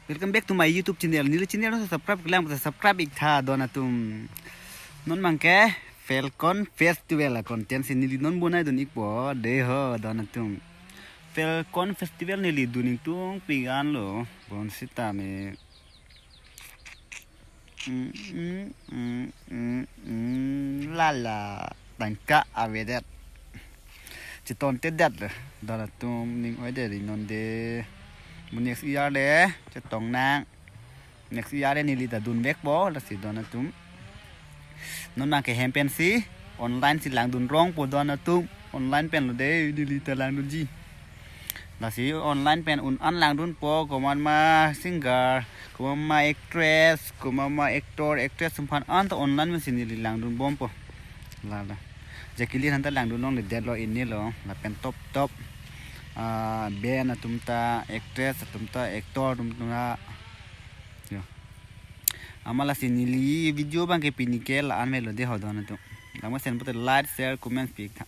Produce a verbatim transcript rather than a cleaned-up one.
Welcome back to my YouTube channel. Neli channel no subscribe lang, subscribe ik tha don atum. Non abangke Falcon Festival a content si neli non bonai dun ikpo de ho don atum. Falcon Festival neli dun ingtungpik anlo, bonsita me. Mm, mm, mm, mm, mm, lala, tangka avedet. Chetontedet le don atum, ning oide ri non de. Mu next year de chetong nang. Next year de neli ta dunvekpo, lasi don atum. Non abangke hem pensi online si langdun rongpo don atum. Online pen lo de neli ta langdunji. Lasi online pen un-an langdunpo, komat ma singer, komat ma actress, komat ma actor, actress atum aphan anta online pensi neli langdunbompo. Lala. Jackie Lee aphan ta langdun longledetlo, inelo, lapen top top, ah, band atum ta, actress atum ta, actor atum ta. Yo. Amat lasi neli video abangke pini ke la-an melo de ho don atum. Langmesenpote like, share, comments pi ik tha.